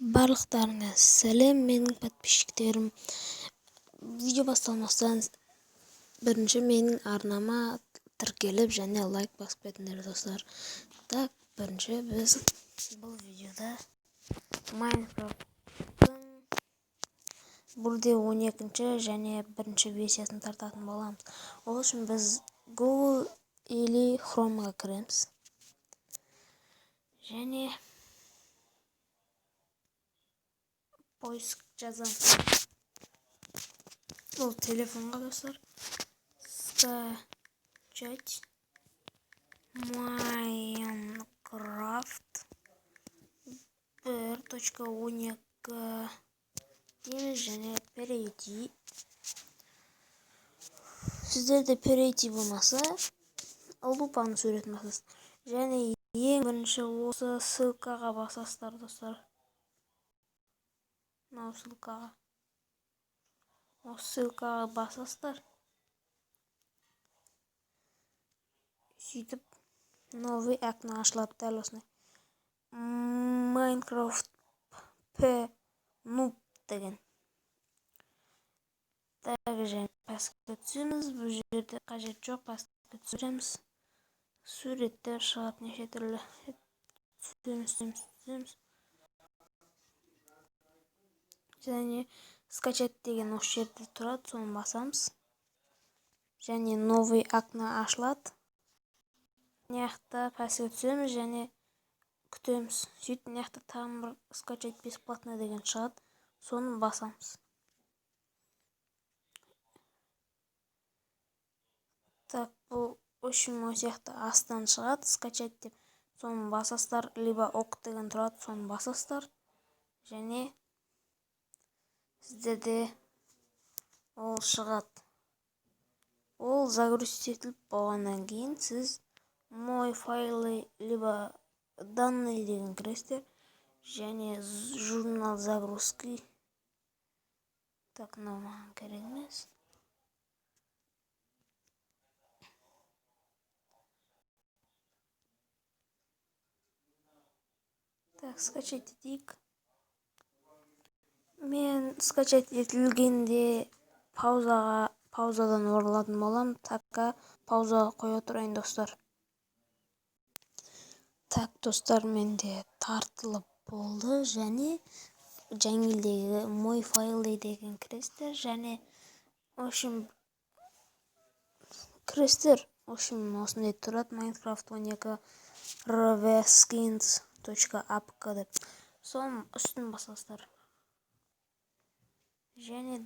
Барлықтарыңа сәлем, менің подписчиктерім. Видео басталмастан бірінші менің арнама тіркеліп және лайк басып кетіңдер, достар. Так, бірінші біз бұл видеода Майнкрафттың 1.12 және бірінші версиясын тартатын боламыз. Ол үшін біз Google или Chromeға кіреміз және поиск жазамыз. Бұл телефонға, достар, скачать Майнкрафт 1.12 дейміз және перейти. Сіздерде перейти болмаса, лупаның суретін басасыз және ең бірінші осы ссылкаға басасыздар, достар. Мынау ссылкаға, осы ссылкаға басасыздар. Сөйтіп новый окно ашылады, дәл осындай Майнкрафт п нуб деген. Так, және пәске түсеміз. Бұл жерде қажет жоқ, пәске түсіреміз. Суреттер шығады неше түрлі. Түсеміз, түсеміз, түсеміз және скачать деген осы жерде тұрады, соны басамыз және новый окно ашылады. Мына жақта пәске түсеміз және күтеміз. Сөйтіп мына жақта тағы бір скачать бесплатно деген шығады, соны басамыз. Так, бұл общем осы жақта астынан шығады скачать деп, соны басасыздар, либо ок деген тұрады, соны басасыздар және сіздерде ол шығады. Ол загрузить етіліп болғаннан кейін сіз мой файлы либо данные деген кіресіздер және журнал загрузки. Так, мынау маған керек емес. Так, скачать етейік. Мен скачать етілгенде паузадан оралатын боламын. Така паузаға қоя тұрайын, достар. Так, достар, менде тартылып болды және жаңелдегі мой файлы деген кіресіздер және в общем кіресіздер. В общем, осындай тұрады Minecraft 12 rvskins.apk деп, соның үстін басасыздар және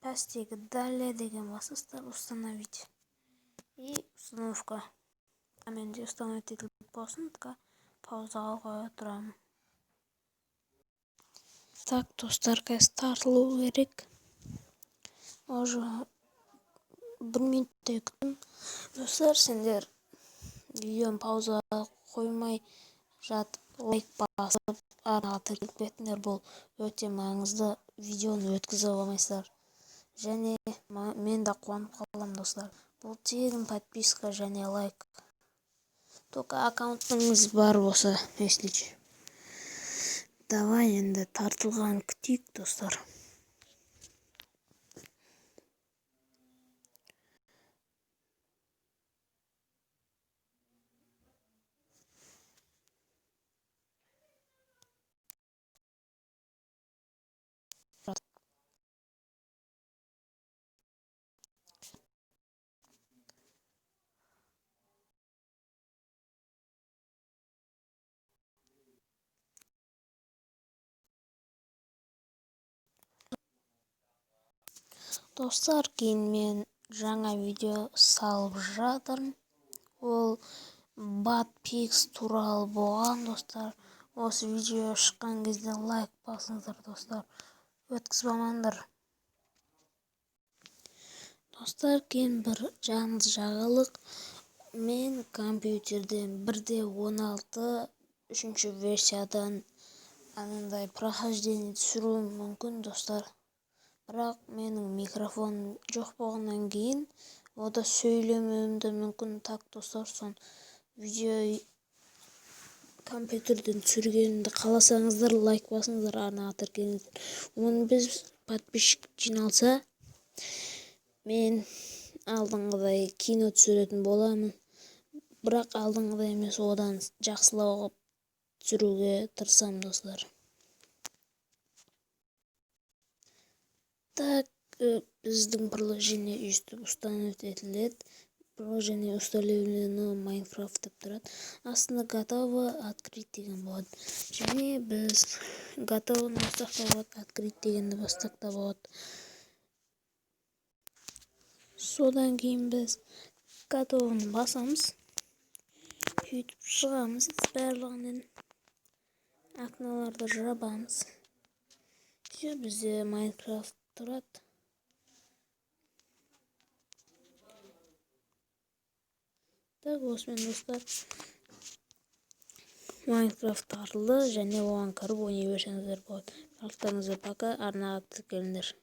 пәстегі далее деген басасыздар, установить и установка. Менде установить етіліп болсын, паузаға қоя тұрамын. Так, достар, қазір тартылу керек. Уже бір минуттай күттім. Достар, сендер видеоны паузаға қоймай жатып лайк басып, арнаға тіркеліп кетіңдер. Бұл өте маңызды, видеоны өткізіп алмайсыздар және мен де қуанып қаламын, достар. Бұл тегін подписка және лайк, только аккаунтыңыз бар болса, если че. Давай енді тартылған күтейік, достар. Достар, кейін мен жаңа видео салып жатырмын. Ол Badpix туралы болған, достар. Осы видео шыққан кезде лайк басыңыздар, достар, өткізіп алмаңдар. Достар, кейін бір жанды жаңалық. Мен компьютерден 1.16 үшінші версиядан анандай прохождение түсіруім мүмкін, достар. Бірақ менің микрофоным жоқ болғаннан кейін ода сөйлемеуім де мүмкін. Так, достар, сон видео Компьютерден түсіргенімді қаласаңыздар, лайк басыңыздар, арнаға тіркеліңіздер. 15 подписчик жиналса, мен алдыңғыдай кино түсіретін боламын. Бірақ алдыңғыдай емес, одан жақсылау қылып түсіруге тырысамын, достар. Так, біздің приложение өйстіп установить етіледі. «Приложение установлено, Майнкрафт» деп тұрады. Астында «Готово, открыть» деген болады. Және біз «Готово» бассақ та болады, «Открыть» дегенді бассақ та болады. Содан кейін біз «Готово» ны басамыз. Сөйтіп шығамыз барлығынан. Окна ларды жабамыз. Все, бізде Майнкрафт тұрады. Так, осымен, достар, Майнкрафт тартылды және оған кіріп ойнай берсеңіздер болады. Барлықтарыңызға пока, арнаға тіркеліңдер.